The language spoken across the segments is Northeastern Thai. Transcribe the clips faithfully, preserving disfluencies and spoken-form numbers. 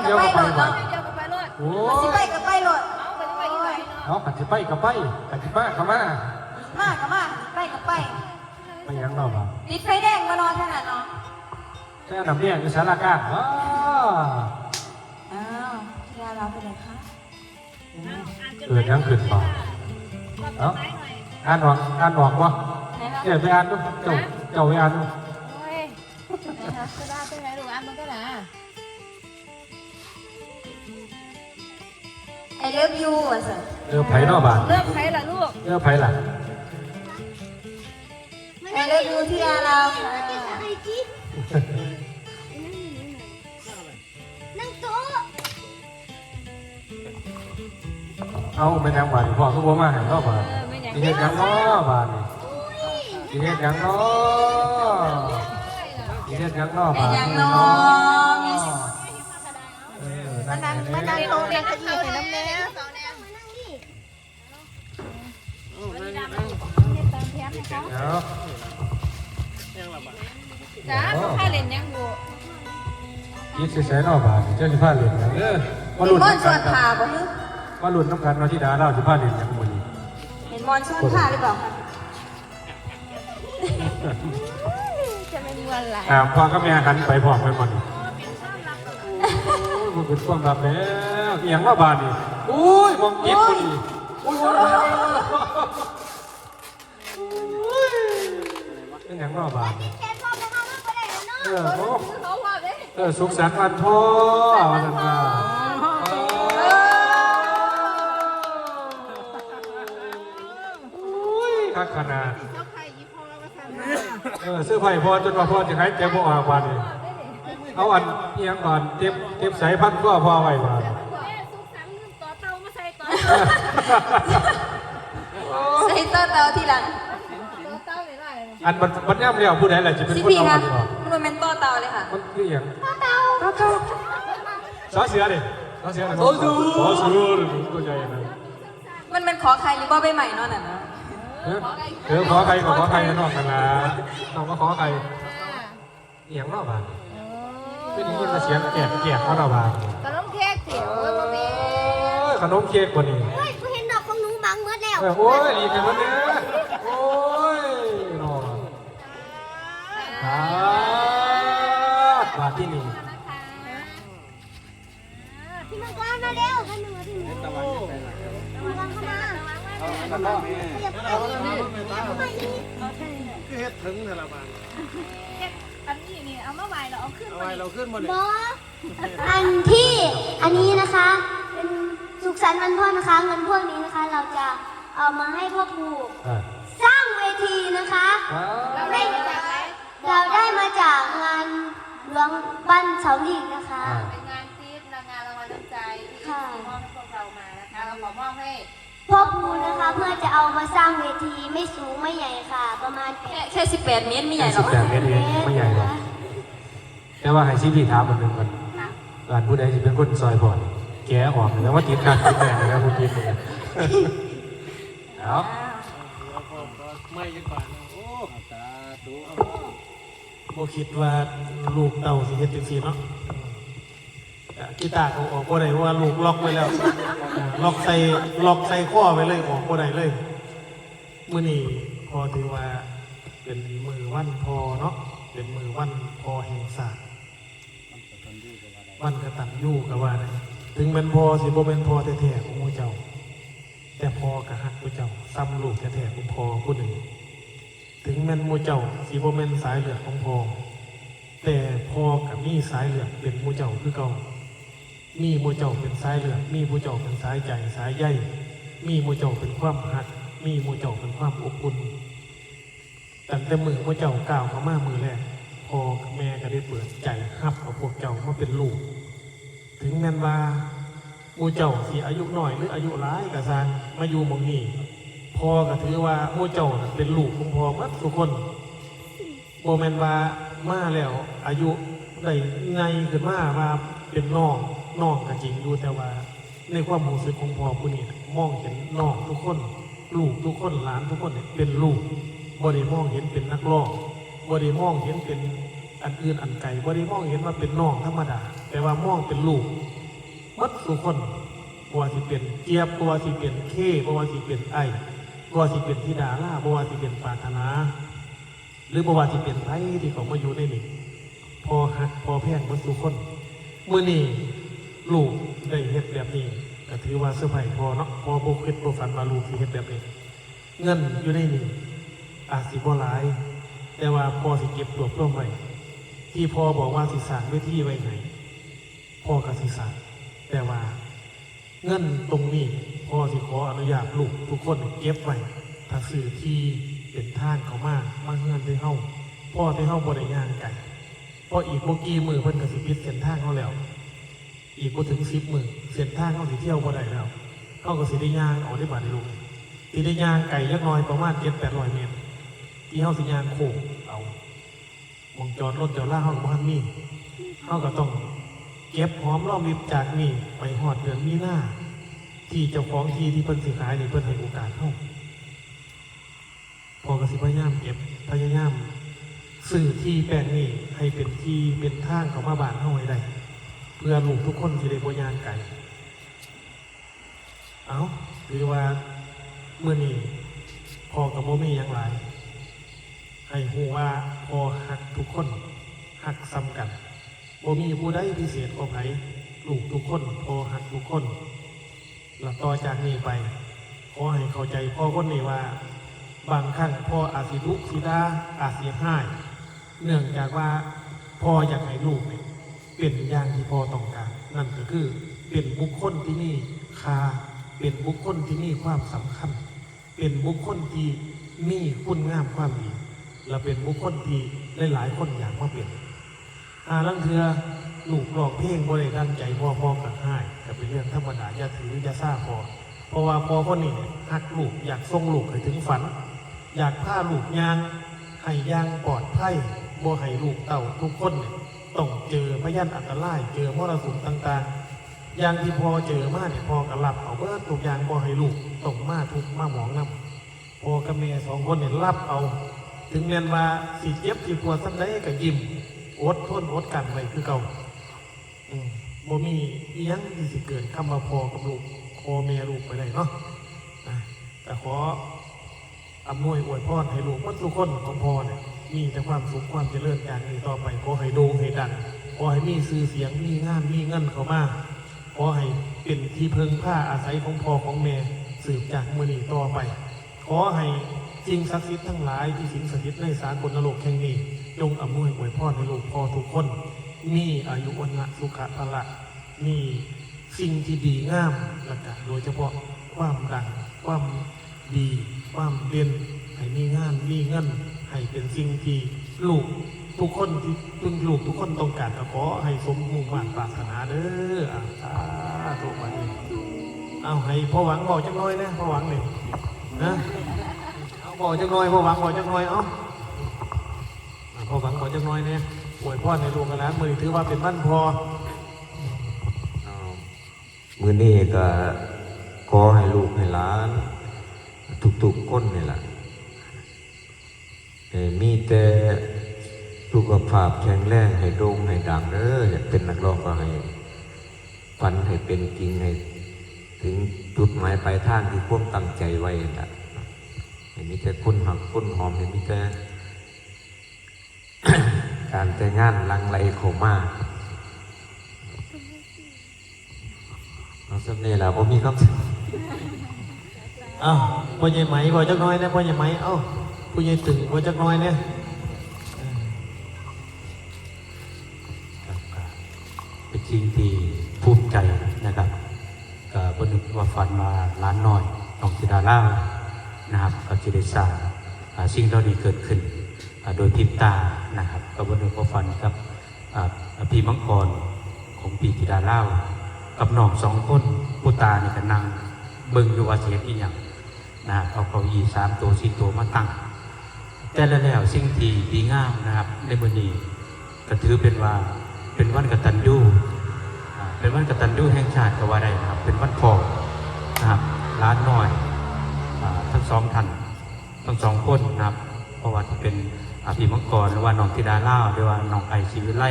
เจ้าก็ไปก่อน เจ้าก็ไปโลด โอ้ สิไปก็ไปโลด เอาไปก็ไป เอา คันสิไปก็ไป คันสิมาก็มา มาก็มา ไปก็ไป ไปหยังเนาะบ่า ติดไฟแดงบ่เนาะ ท่านน่ะเนาะ แต่น้ำแดงอยู่สารกลาง อ้อ อ้าว ที่ลาวเราไปไหนคะ เกิดหยังขึ้นบ่า เอ้า อ่านออก อ่านออกบ่ ไหนคะ เนี่ยไปอ่านดู เจ้า เจ้าไปอ่านดู โอ้ย ไหนคะ คือว่าเป็นไงลูก อ่านมันก็หนา I love you ว่าซั่น เออ ไผเนาะบ่า เลือกไผล่ะลูก เออ ไผล่ะ I love you ที่ลาวค่ะ นั่งโต๊ะ เอาแม่นหยังบาดนี้ พ่อคือบ่มาให้เนาะบาด เออ แม่นหยัง สิเฮ็ดหยังเนาะบาดนี้ สิเฮ็ดหยังเนาะ สิเฮ็ดหยังเนาะบาดนี้ แม่นหยังเนาะ เออ มานั่ง มานั่งโต๊ะเรียนเก้าอี้ให้นำแหน่ เดี๋ยว จ้า บ่พาเล่นหยังบุ ยิดใส่ๆเนาะบาดนี้ เจ้าสิพาเล่นหยัง เออ มาลุ้นนำกัน เห็นม่อนสวนผาบ่ฮึ มาลุ้นนำกันเนาะ ธิดาลาวสิพาเล่นหยังมื้อนี้ เห็นม่อนสวนผาหรือเปล่าคะ จะเป็นวันไหล อ่า พ่อกับแม่หันไปพร้อมกันหมด โอ้ย มันเป็นความลับแล้ว อีหยังเนาะบาดนี้ โอ้ย มองจิตพอดี โอ้ย โอ้ย โอ้ย เป็นหยังเนาะบาดนี้ เออ โอ้ เออ สุขสันต์วันพ่อ ว่าซั่นว่า โอ้ย คักขนาด เออ เซอร์ไพรส์พ่อจนว่าพ่อสิหายใจบ่ออกบาดนี้ เอาอันอิหยังก่อน เจ็บ เจ็บใสพันคอพ่อไว้บาดนี้ แม่สุขสันต์ลืมต่อเตามาใส่ต่อ ใส่ต่อเตาทีหลัง ต่อเตาหลายๆ อันบัด บัดยามแล้วผู้ใดล่ะสิเป็นคนเอาอันนี้ออก มันบ่แม่นต่อเตาเลยค่ะ มันคืออิหยัง ต่อเตา ต่อเตา สอเสือดิ สอเสือดิ สอเสือ สอเสือดิ ตัวใหญ่นะ มันเป็นขอไข่หรือบ่ใบไม้เนาะนั่นนะ เออ เออ ขอไข่ก็ขอไข่นอกกันนะ น้องก็ขอไข่ อีหยังเนาะบาดนี้ เป็นอย่างนี้มาเสียงแกรกๆเนาะบาดนี้ ขนมเค้กสิ โอ้ย บ่แม่น เออ ขนมเค้กบ่นี่ เฮ้ย กูเห็นดอกของหนูบังหมดแล้ว เออ โอ้ย ดีใจหมดเลย โอ้ย เนาะ สาธุ บาดที่นี่ พี่มังกรมาเร็ว มาหนึ่งมาที่หนึ่ง มังกรเข้ามา เอาแล้วก็ ขยับเข้ามาอีก ขยับเข้ามาอีก คือเฮ็ดถึงแต่ละบาท อันนี้นี่เอามาไหว้แล้วเอาขึ้น เอาไหว้เราขึ้นบ่เนี่ย บ่ อันที่ อันนี้นะคะ เป็นสุขสันต์วันพ่อนะคะ เงินพวกนี้นะคะ เราจะเอามาให้พ่อปู่ อ่า สร้างเวทีนะคะ อ่า เราได้มาจากไหน เราได้มาจากงานหลวงบ้านเสาหลีกนะคะ อ่า เป็นงานทิปนะ งานรางวัลน้ำใจที่ ค่ะ เอฟซี มอบให้พวกเรามานะคะ เราขอมอบให้ พ่อปู่นะคะ เพื่อจะเอามาสร้างเวที ไม่สูงไม่ใหญ่ค่ะ ประมาณแค่ แค่สิบแปดเมตร ไม่ใหญ่หรอก แค่สิบแปดเมตรเอง ไม่ใหญ่หรอก แต่ว่าให้ซีพีถามอันหนึ่งก่อน ค่ะ อันผู้ใดสิเป็นคนซอยพ่อนี่ แกะออกแล้วว่าติดหนักติดแน่นแล้วผู้คิดเนี่ย เอา ไม่ยังก่อนนะ โอ้ สาธุ บ่คิดว่าลูกเต้าสิเฮ็ดจังซี่เนาะ อ่า กีตาร์ก็ออกบ่ได้ เพราะว่าลูกล็อกไว้แล้ว อ่า ล็อกใส่ ล็อกใส่คอไว้เลย ออกบ่ได้เลย มื้อนี้พ่อถือว่าเป็นมื้อวันพ่อเนาะ เป็นมื้อวันพ่อแห่งชาติ วันกตัญญูก็ว่าได้ ถึงแม่นพ่อสิบ่แม่นพ่อแท้ๆของหมู่เจ้า แต่พ่อก็ฮักหมู่เจ้าส่ำลูกแท้ๆของพ่อผู้หนึ่ง ถึงแม่นหมู่เจ้าสิบ่แม่นสายเลือดของพ่อ แต่พ่อก็มีสายเลือดเป็นหมู่เจ้าคือเก่า มีหมู่เจ้าเป็นสายเลือด มีหมู่เจ้าเป็นสายใจสายใย มีหมู่เจ้าเป็นความฮัก มีหมู่เจ้าเป็นความอบอุ่น ตั้งแต่มื้อหมู่เจ้าก้าวเข้ามามื้อแรก พ่อกับแม่ก็ได้เปิดใจรับเอาพวกเจ้ามาเป็นลูก ถึงแม่นว่าหมู่เจ้าสิอายุน้อยหรืออายุหลายก็ซ่าง มาอยู่หม่องนี้ พ่อก็ถือว่าหมู่เจ้าน่ะเป็นลูกของพ่อหมดทุกคน บ่แม่นว่ามาแล้วอายุได้ใหญ่ขึ้นมาว่าเป็นน้อง น้องก็จริงอยู่ แต่ว่าในความรู้สึกของพ่อผู้นี้น่ะ มองเห็นน้องทุกคน ลูกทุกคน หลานทุกคนเนี่ยเป็นลูก บ่ได้มองเห็นเป็นนักร้อง บ่ได้มองเห็นเป็นอันอื่นอันไกล บ่ได้มองเห็นว่าเป็นน้องธรรมดา แต่ว่ามองเป็นลูก หมดสู่คน บ่ว่าสิเป็นเจี๊ยบ บ่ว่าสิเป็นเค บ่ว่าสิเป็นไอ้ บ่ว่าสิเป็นธิดาลา บ่ว่าสิเป็นปรารถนา หรือบ่ว่าสิเป็นไผที่เขามาอยู่ในนี้ พ่อฮักพ่อแพงหมดสู่คน มื้อนี้ลูกได้เฮ็ดแบบนี้ ก็ถือว่าเซอร์ไพรส์พ่อเนาะ พ่อบ่คิดบ่ฝันว่าลูกสิเฮ็ดแบบนี้ เงินอยู่ในนี้อาจสิบ่หลาย แต่ว่าพ่อสิเก็บรวบรวมไว้ ที่พ่อบอกว่าสิสร้างเวทีไว้ให้ พ่อก็สิสร้าง แต่ว่าเงินตรงนี้พ่อสิขออนุญาตลูกทุกคนเก็บไว้ ถ้าซื้อที่เป็นทางเข้ามา มาเฮือนที่เฮา พ่อที่เฮาบ่ได้ย่างไกล เพราะอีกบ่กี่มื้อเพิ่นก็สิปิดเส้นทางเฮาแล้ว อีกบ่ถึงสิบมื้อ เส้นทางเฮาสิเที่ยวบ่ได้แล้ว เฮาก็สิได้ย่างเอาได้บาดนี้ลูก สิได้ย่างไกลจักหน่อยประมาณเจ็ดแปดร้อยเมตร ที่เฮาสิย่างโค้งเอา หม่องจอดรถจอดลาเฮาก็บ่ทันมี เฮาก็ต้องเก็บหอมรอมริบจากนี้ไปฮอดเดือนมีนา ที่เจ้าของที่ที่เพิ่นสิขายนี่เพิ่นให้โอกาสเฮา พ่อก็สิพยายามเก็บ พยายามซื้อที่แปลงนี้ให้เป็นที่เป็นทางเข้ามาบ้านเฮาให้ได้ เพื่อลูกทุกคนสิได้บ่ย่างไกล เอ้า ถือว่ามื้อนี้พ่อก็บ่มีหยังหลาย ให้ฮู้ว่าพ่อฮักทุกคน ฮักส่ำกัน บ่มีผู้ใดพิเศษกว่าไผ ลูกทุกคน พ่อฮักทุกคน และต่อจากนี้ไป ขอให้เข้าใจพ่อคนนี้ว่า บางครั้งพ่ออาจสิดุสิด่า อาจสิฮ้าย เนื่องจากว่าพ่ออยากให้ลูกเนี่ยเป็นอย่างที่พ่อต้องการ นั่นก็คือเป็นบุคคลที่มีค่า เป็นบุคคลที่มีความสำคัญ เป็นบุคคลที่มีคุณงามความดี และเป็นบุคคลที่หลายๆคนอยากมาเป็น หาลางเทื่อลูกร้องเพลงบ่ได้ดังใจพ่อ พ่อก็ฮ้าย ก็เป็นเรื่องธรรมดา อย่าถืออย่าซาพ่อ เพราะว่าพ่อคนนี้เนี่ยฮักลูก อยากส่งลูกให้ถึงฝัน อยากพาลูกย่างให้อย่างปลอดภัย บ่ให้ลูกเต้าทุกคนเนี่ยต้องเจอพยันอันตราย เจอมรสุมต่างๆ อย่างที่พ่อเจอมาเนี่ย พ่อก็รับเอาเบิดทุกอย่าง บ่ให้ลูกต้องมาทุกข์มาหมองนำ พ่อกับแม่สองคนเนี่ยรับเอา ถึงแม้นว่าสิเจ็บสิปวดส่ำใดก็ยิ้ม อดทนอดกลั้นไว้คือเก่า อืม บ่มีอิหยังที่สิเกินคำว่าพ่อกับลูก พ่อแม่ลูกไปได้เนาะ อ่ะ ก็ขออำนวยอวยพรให้ลูกหมดทุกคนของพ่อเนี่ย มีแต่ความสุขความเจริญจากนี้ต่อไป ขอให้โด่งให้ดัง ขอให้มีชื่อเสียง มีงาน มีเงินเข้ามา ขอให้เป็นที่พึ่งพาอาศัยของพ่อของแม่ สืบจากมื้อนี้ต่อไป ขอให้สิ่งศักดิ์สิทธิ์ทั้งหลายที่สิงสถิตในสากลนรกแห่งนี้ จงอำนวยอวยพรให้ลูกพ่อทุกคน มีอายุวรรณะสุขะพละ มีสิ่งที่ดีงาม และก็โดยเฉพาะความดัง ความดี ความเด่น ให้มีงาน มีเงิน ให้เป็นสิ่งที่ลูกทุกคนที่ ซึ่งลูกทุกคนต้องการ ก็ขอให้สมมุ่งมาดปรารถนาเด้อ อ่ะ สาธุบัดนี้ เอาให้พ่อหวังเว้าจักหน่อยนะ พ่อหวังนี่ นะ เอาเว้าจักหน่อย พ่อหวังเว้าจักหน่อย เอา อ่ะ พ่อหวังเว้าจักหน่อยเนี่ย อวยพรให้ลูกหลาน มื้อนี้ถือว่าเป็นวันพ่อ เอา มื้อนี้ก็ขอให้ลูกให้หลาน ทุกๆคนนี่ล่ะ ให้มีแต่สุขภาพแข็งแรง ให้โด่งให้ดังเด้อ อยากเป็นนักร้องก็ให้ฝันให้เป็นจริง ให้ถึงจุดหมายปลายทางที่ความตั้งใจไว้นั่นล่ะ ให้มีแต่คนฮักคนหอม ให้มีแต่ การแต่งงานหลั่งไหลเข้ามา เอาส่ำนี้ล่ะ บ่มีคำ เอ้า พ่อใหญ่ไหมเว้าจักหน่อยนะ พ่อใหญ่ไหม เอ้า ผู้ใหญ่ตึงเว้าจักหน่อยนะ เออ ครับ ก็เป็นสิ่งที่ภูมิใจนะครับ ก็บ่นึกว่าฝันว่าหลานน้อยน้องธิดาลาวนะครับ ก็สิได้สร้าง อ่า สิ่งเหล่านี้เกิดขึ้น อ่า โดยพริบตานะครับ ก็บ่นึกว่าฝันกับ อ่า พี่มังกรของพี่ธิดาลาว กับน้องสองคน ผู้ตานี่ก็นั่งเบิ่งอยู่ว่าสิเฮ็ดอีหยังนะครับ เอาเก้าอี้สามตัวสี่ตัวมาตั้ง แต่แล้วสิ่งที่ดีงามนะครับ ในมื้อนี้ก็ถือเป็นว่าเป็นวันกตัญญู อ่า เป็นวันกตัญญูแห่งชาติก็ว่าได้นะครับ เป็นวันพ่อนะครับ หลานน้อย อ่า ทั้งสองท่าน ทั้งสองคนนะครับ เพราะว่าจะเป็น อ่า พี่มังกร หรือว่าน้องธิดาลาว หรือว่าน้องไอศรีวิไล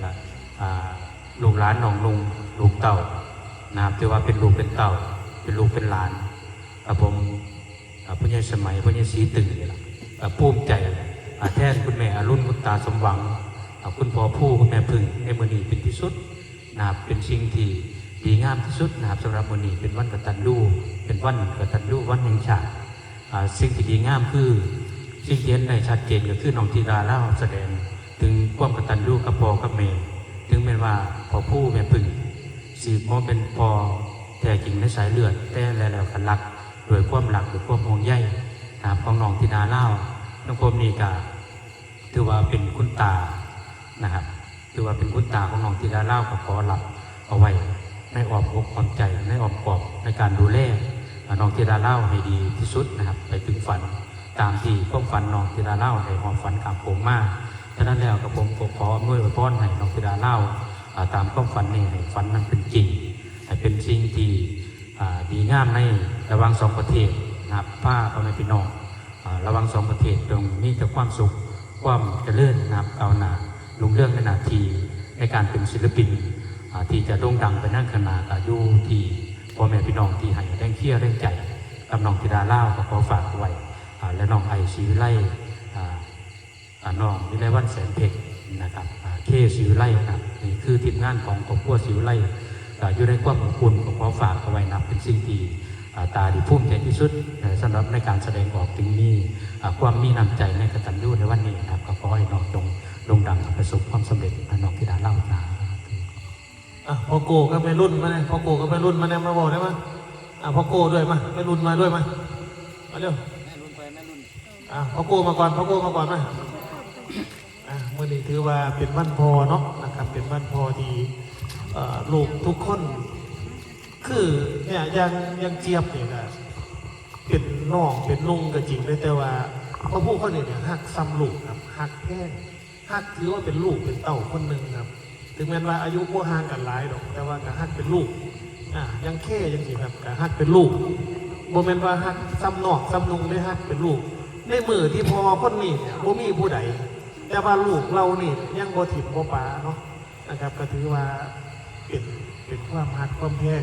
และ อ่า ลูกหลานน้องนุ่ง ลูกเต้านะครับ ถือว่าเป็นลูกเป็นเต้า เป็นลูกเป็นหลานครับผม อ่า พ่อใหญ่สมัย พ่อใหญ่ศรีตึงนี่ล่ะ อ่า ภูมิใจ อ่า แทนคุณแม่อรุณ คุณตาสมหวัง อ่า คุณพ่อภู คุณแม่พึ่ง ในมื้อนี้เป็นที่สุดนะครับ เป็นสิ่งที่ดีงามที่สุดนะครับ สำหรับมื้อนี้เป็นวันกตัญญู เป็นวันกตัญญู วันแห่งชาติ อ่า สิ่งที่ดีงามคือ สิ่งที่เห็นได้ชัดเจนก็คือน้องธิดาลาวแสดงถึงความกตัญญูกับพ่อกับแม่ ถึงแม้ว่าพ่อภูแม่พึ่งสิบ่เป็นพ่อแท้จริงในสายเลือด แต่แล้วก็รักด้วยความรัก ด้วยความห่วงใยนะครับ ของน้องธิดาลาว สังคมนี้ก็ถือว่าเป็นคุณตานะครับ ถือว่าเป็นคุณตาของน้องธิดาลาว ก็ขอรับเอาไว้ในอ้อมอกอ้อมใจ ในอ้อมกอดในการดูแล อ่า น้องธิดาลาวให้ดีที่สุดนะครับ ไปถึงฝันตามที่ความฝันน้องธิดาลาวได้หอบฝันข้ามโขงมา ฉะนั้นแล้วกับผมก็ขออำนวยอวยพรให้น้องธิดาลาว อ่า ตามความฝันนี้ให้ฝันนั้นเป็นจริง ให้เป็นสิ่งที่ อ่า ดีงามในระหว่างสองประเทศนะครับ พาพ่อแม่พี่น้อง อ่า ระหว่างสองประเทศจงมีแต่ความสุข ความเจริญนะครับ ก้าวหน้ารุ่งเรืองในหน้าที่ในการเป็นศิลปิน อ่า ที่จะโด่งดังไปในข้างหน้า ก็อยู่ที่พ่อแม่พี่น้องที่ให้แรงเชียร์แรงใจกับน้องธิดาลาว ก็ขอฝากไว้ อ่า และน้องไอศรีวิไล อ่า อ่า น้องวิไลวรรณแสนเพ็งนะครับ อ่า เค ศรีวิไลครับ นี่คือทีมงานของครอบครัวศรีวิไล อ่า อยู่ในความอบอุ่น ก็ขอฝากเอาไว้นะครับ เป็นสิ่งที่ อ่า ตาดีภูมิใจที่สุด เอ่อ สำหรับในการแสดงออกถึงมี อ่า ความมีน้ำใจในกตัญญูในวันนี้นะครับ ก็ขอให้น้องจงโด่งดังประสบความสำเร็จ ให้น้องธิดาลาว สาธุ อ่ะ พ่อโก้กับแม่รุ่นมาเนี่ย พ่อโก้กับแม่รุ่นมาเนี่ย มาบอกได้ไหมย อ่ะ พ่อโก้ด้วยมา แม่รุ่นมาด้วยมา มาเร็ว แม่รุ่นไป แม่รุ่น อ่ะ พ่อโก้มาก่อน พ่อโก้มาก่อนมา อ่ะ มื้อนี้ถือว่าเป็นวันพ่อเนาะนะครับ เป็นวันพ่อที่ เอ่อ ลูกทุกคน คือเนี่ย อย่าง อย่างเจี๊ยบนี่ก็เป็นน้อง เป็นนุ่งก็จริงเลย แต่ว่าพ่อผู้คนนี้เนี่ยฮักส่ำลูกครับ ฮักแพง ฮักถือว่าเป็นลูกเป็นเต้าคนหนึ่งครับ ถึงแม้นว่าอายุบ่ห่างกันหลายดอก แต่ว่าก็ฮักเป็นลูก อ่า อย่างเคจั่งซี้ครับ ก็ฮักเป็นลูก บ่แม่นว่าฮักส่ำน้องส่ำนุ่งเด้ ฮักเป็นลูก ในมื้อที่พ่อคนนี้เนี่ยบ่มีผู้ใด แต่ว่าลูกเหล่านี้ยังบ่ถิ่มบ่ปาเนาะนะครับ ก็ถือว่าเป็น เป็นความฮักความแพง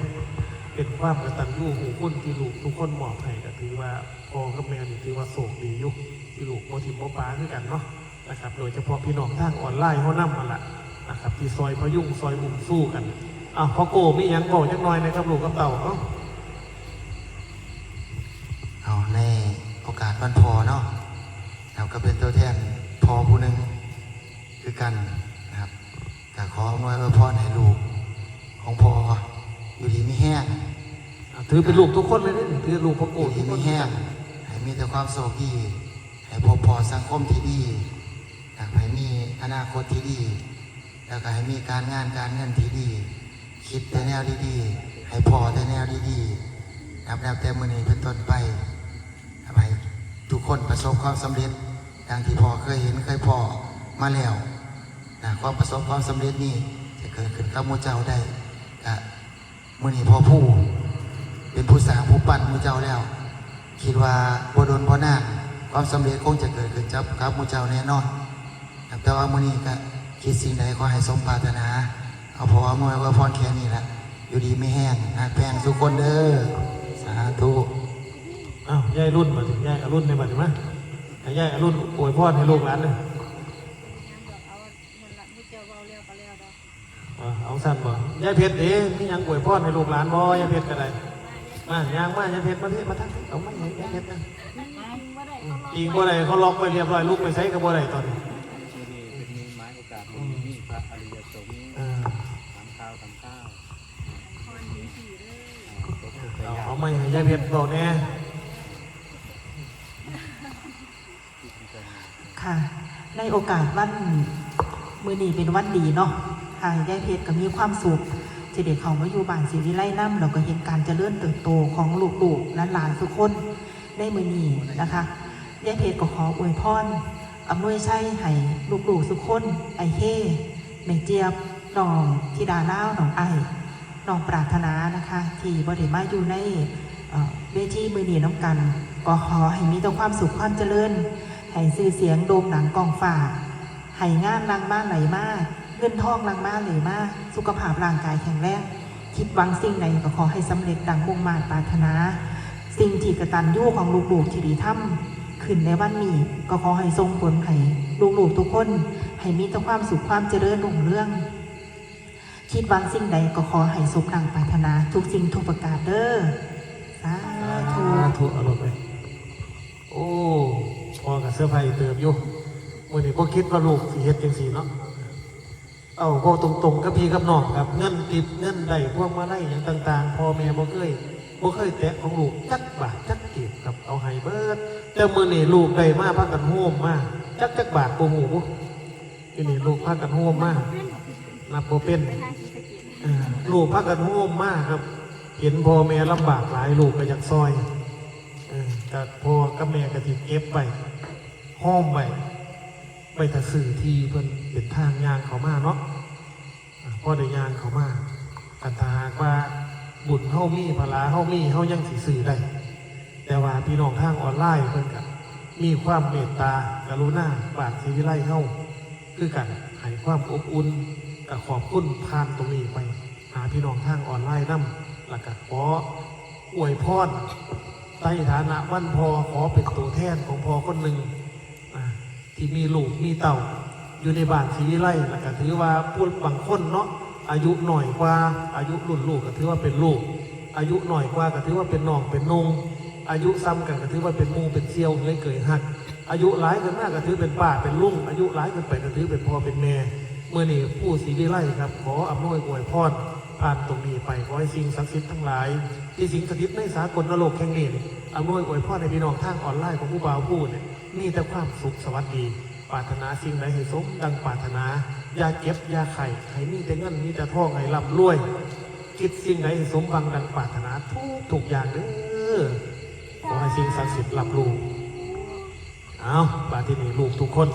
เป็นความกตัญญูรู้คุณที่ลูกทุกคนมอบให้ ก็ถือว่าพ่อกับแม่นี่ถือว่าโชคดีอยู่ ที่ลูกบ่ถิ่มบ่ปาคือกันเนาะ นะครับ โดยเฉพาะพี่น้องทางออนไลน์เฮานำหั่นล่ะนะครับ ที่ซอยพยุงซอยอุ้มสู้กัน อ้าว พ่อโก้มีหยังเว้าจักหน่อยนะครับ ลูกกับเต้า เอ้า เอา ในโอกาสวันพ่อเนาะ ครับ ก็เป็นตัวแทนพ่อผู้หนึ่งคือกันนะครับ ก็ขออำนวยอวยพรให้ลูกของพ่ออยู่ดีมีแฮง อ่ะ ถือเป็นลูกทุกคนเลยเด้ ถือลูกพ่อโก้ อยู่ดีมีแฮง ทุกคน ให้มีแต่ความโชคดี ให้พบพ้อสังคมที่ดี อยากให้มีอนาคตที่ดี แล้วก็ให้มีการงานการเงินที่ดี คิดแต่แนวดีๆ ให้พ้อแต่แนวดีๆ นับ นับแต่มื้อนี้เป็นต้นไป ให้ทุกคนประสบความสำเร็จ ดังที่พ่อเคยเห็นเคยพ้อมาแล้ว นะ ความประสบความสำเร็จนี้จะเกิดขึ้นกับหมู่เจ้าได้ ก็ มื้อนี้พ่อผู้เป็นผู้สร้างผู้ปั้นหมู่เจ้าแล้ว คิดว่าบ่โดนบ่นาน ความสำเร็จคงจะเกิดขึ้นกับ กับหมู่เจ้าแน่นอน แต่ว่ามื้อนี้ก็คิดสิ่งใดขอให้สมปรารถนา เอาพ่ออำนวยอวยพรแค่นี้ละ อยู่ดีมีแฮง ฮักแพงทุกคนเด้อ สาธุ อ้าว ยายรุ่นมาถึง ยายอรุณในบัดนี้มา ให้ยายอรุณอวยพรให้ลูกหลานเลย อ่า เอาสั้นบ่ ยายเพชรเด้ มีหยังอวยพรให้ลูกหลานบ่ ยายเพชรก็ได้ มา ย่างมา ยายเพชร มาพี่ มาทางนี้ เอาไม้ให้ยายเพชรนะ อืม อิงบ่ได้ เขาล็อกไว้เรียบร้อย ลุกไปไสก็บ่ได้ตอนนี้ มื้อนี้เป็นมื้อหมายโอกาส อืม มีพระอริยสงฆ์ เออ ถามข่าว ถามข่าว เอา เอาไม้ให้ยายเพชรเว้าแหน่ ค่ะ ในโอกาสวันมื้อนี้เป็นวันดีเนาะ ค่ะ ยายเพชรก็มีความสุข ที่ได้เข้ามาอยู่บ้านศรีวิไลนำ แล้วก็เห็นการเจริญเติบโตของลูกๆหลานๆทุกคนในมื้อนี้นะคะ ยายเพชรก็ขออวยพร อำนวยชัยให้ลูกๆทุกคน อ้ายเค แม่เจี๊ยบ น้องธิดาลาว น้องไอ้ น้องปรารถนานะคะ ที่บ่ได้มาอยู่ใน เอ่อ เวทีมื้อนี้นำกัน ก็ขอให้มีแต่ความสุขความเจริญ ให้ชื่อเสียงโด่งดังก้องฟ้า ให้งานหลั่งมาไหลมา เงินทองหลั่งมาไหลมา สุขภาพร่างกายแข็งแรง คิดหวังสิ่งใดก็ขอให้สำเร็จดังมุ่งมาดปรารถนา สิ่งที่กตัญญูของลูกๆที่ได้ทำขึ้นในวันนี้ ก็ขอให้ส่งผลให้ลูกๆทุกคน ให้มีแต่ความสุขความเจริญรุ่งเรือง คิดหวังสิ่งใดก็ขอให้สมดังปรารถนาทุกสิ่งทุกประการเด้อ สาธุ สาธุ เอาลงไป โอ้ พ่อก็เซอร์ไพรส์เติบอยู่ มื้อนี้บ่คิดว่าลูกสิเฮ็ดจังซี่เนาะ เอาเว้าตรงๆกับพี่กับน้องครับ เงินติปเงินได้พวงมาลัยหยังต่างๆ พ่อแม่บ่เคย บ่เคยแตะของลูกจักบาทจักกีบครับ เอาให้เบิด แต่มื้อนี้ลูกได้มาพากันโฮมมา จักจักบาทบ่ฮู้บุ ทีนี้ลูกพากันโฮมมา นับบ่เป็น เออ ลูกพากันโฮมมาครับ เห็นพ่อแม่ลำบากหลายลูกก็อยากซอย เออ ก็พ่อกับแม่ก็สิเก็บไว้ โฮมไว้ ไว้ถ้าซื้อที่เพิ่นเป็นทางย่างเข้ามาเนาะ อ่า พอได้ย่างเข้ามา คันถ้าหากว่าบุญเฮามี พละเฮามี เฮายังสิซื้อได้ แต่ว่าพี่น้องทางออนไลน์เพิ่นก็มีความเมตตากรุณาบ้านศรีวิไลเฮาคือกัน ให้ความอบอุ่น ก็ขอบคุณผ่านตรงนี้ไป หาพี่น้องทางออนไลน์นำ แล้วก็ขออวยพร ในฐานะวันพ่อ ขอเป็นตัวแทนของพ่อคนหนึ่ง อ่า ที่มีลูกมีเต้า อยู่ในบ้านศรีวิไล แล้วก็ถือว่าผู้บางคนเนาะ อายุน้อยกว่า อายุรุ่นลูกก็ถือว่าเป็นลูก อายุน้อยกว่าก็ถือว่าเป็นน้องเป็นนุ่ง อายุซ้ำกันก็ถือว่าเป็นหมู่เป็นเสี่ยวเฮยเกยฮัก อายุหลายขึ้นมาก็ถือเป็นป้าเป็นลุง อายุหลายขึ้นไปก็ถือเป็นพ่อเป็นแม่ มื้อนี้ผู้ศรีวิไลครับ ขออำนวยอวยพร ผ่านตรงนี้ไป ขอให้สิ่งศักดิ์สิทธิ์ทั้งหลาย ที่สิงสถิตในสากลโลกแห่งนี้ อำนวยอวยพรให้พี่น้องทางออนไลน์ของผู้บ่าวผู้เนี่ย มีแต่ความสุขสวัสดี ปรารถนาสิ่งใดให้สมดังปรารถนา อย่าเจ็บอย่าไข้ ให้มีแต่เงินมีแต่ทอง ให้ร่ำรวย คิดสิ่งใดให้สมหวังดังปรารถนาทุกทุกอย่างเด้อ ขอให้สิ่งศักดิ์สิทธิ์รับรู้ เอา บาดที่นี่ลูกทุกคน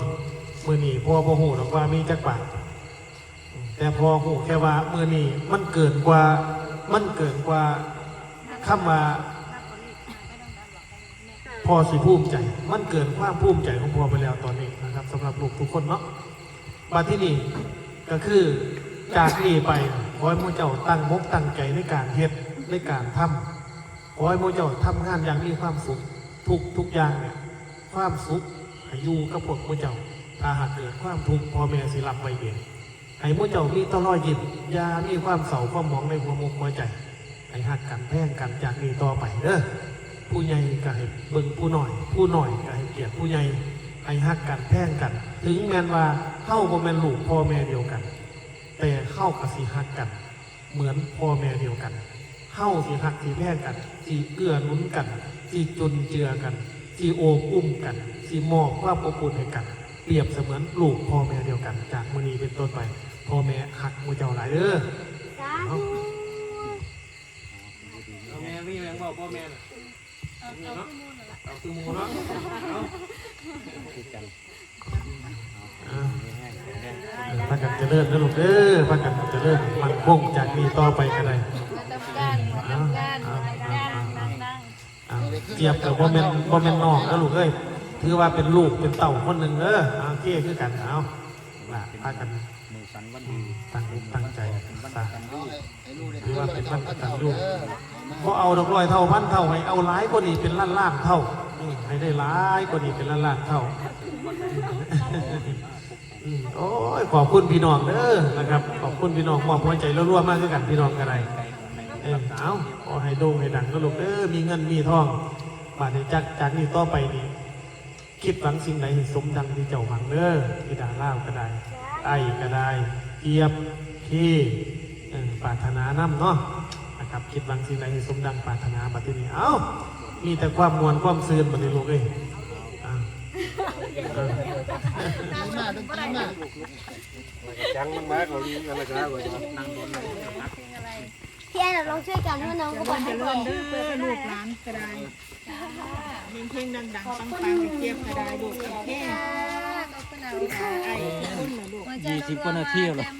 มื้อนี้พ่อบ่ฮู้ดอกว่ามีจักบาท แต่พ่อฮู้แค่ว่ามื้อนี้มันเกินกว่า มันเกินกว่าคำว่าพ่อสิภูมิใจ มันเกินความภูมิใจของพ่อไปแล้วตอนนี้นะครับ สำหรับลูกทุกคนเนาะ บาดที่นี่ก็คือจากนี้ไปขอให้หมู่เจ้าตั้งมกตั้งใจในการเฮ็ดในการทำ ขอให้หมู่เจ้าทำงานอย่างมีความสุขทุกทุกอย่างเนี่ย ความสุขให้อยู่กับพวกหมู่เจ้า ถ้าหากเกิดความทุกข์พ่อแม่สิรับไว้เอง ให้หมู่เจ้ามีแต่รอยยิ้ม อย่ามีความเศร้าความหมองในหัวมกหัวใจ ให้ฮักกันแพงกันจากนี้ต่อไปเด้อ ผู้ใหญ่ก็ให้เบิ่งผู้น้อย ผู้น้อยก็ให้เกียรติผู้ใหญ่ ให้ฮักกันแพงกัน ถึงแม้นว่าเฮาบ่แม่นลูกพ่อแม่เดียวกัน แต่เฮาก็สิฮักกันเหมือนพ่อแม่เดียวกัน เฮาสิฮักสิแพงกัน สิเอื้อหนุนกัน สิจุนเจือกัน สิโอบอุ้มกัน สิมอบความอบอุ่นให้กัน เปรียบเสมือนลูกพ่อแม่เดียวกัน จากมื้อนี้เป็นต้นไป พ่อแม่ฮักหมู่เจ้าหลายเด้อ สาธุ พ่อแม่มีแรงบอกพ่อแม่น่ะ เอาเอาขึ้นมูลน่ะ เอาคือหมู่เนาะ เอา อ่า พากันเจริญนะลูกเด้อ พากันเจริญมั่นคงจากนี้ต่อไปก็ได้ มาทำการมาทำการมาทำการดังๆ อ่า เจี๊ยบกับบ่แม่นบ่แม่นน้องนะลูกเอ้ย ถือว่าเป็นลูกเป็นเต้าคนหนึ่งเด้อ อ่า โอเคคือกัน เอาล่ะ พากัน มือสันวันดี ตั้งอกตั้งใจ วัน ซะ สันดี ถือว่าเป็นวันกตัญญู บ่เอาดอกร้อยเท่าพันเท่า ให้เอาหลายกว่านี้เป็นล้านล้านเท่า อืม ให้ได้หลายกว่านี้เป็นล้านล้านเท่า อืม โอ้ย ขอบคุณพี่น้องเด้อนะครับ ขอบคุณพี่น้องมอบหัวใจรัวๆมากคือกันพี่น้องก็ได้ เออ เอา ขอให้โด่งให้ดังนะลูกเด้อ มีเงินมีทอง บาดนี้จาก จากนี้ต่อไปนี่ คิดหวังสิ่งใดให้สมดังที่เจ้าหวังเด้อ ธิดาลาวก็ได้ ไอ้ก็ได้ เจี๊ยบ เค เออ ปรารถนานำเนาะ นะครับ คิดหวังสิ่งใดให้สมดังปรารถนา บัดทีนี้ เอ้า มีแต่ความม่วนความซื่นบัดนี้ลูกเอ้ย อ่า เออ จังมันมากกว่านี้อะไรก็ได้กว่า พี่แอนลองช่วยกันเพราะน้องก็บอกให้ เจริญเด้อลูกหลานก็ได้เฮงๆดังๆปังๆเก็บก็ได้ลูกโอเค ขอบคุณนะ ไอ้ทุกคนนะลูก ยี่สิบกว่านาทีแล้ว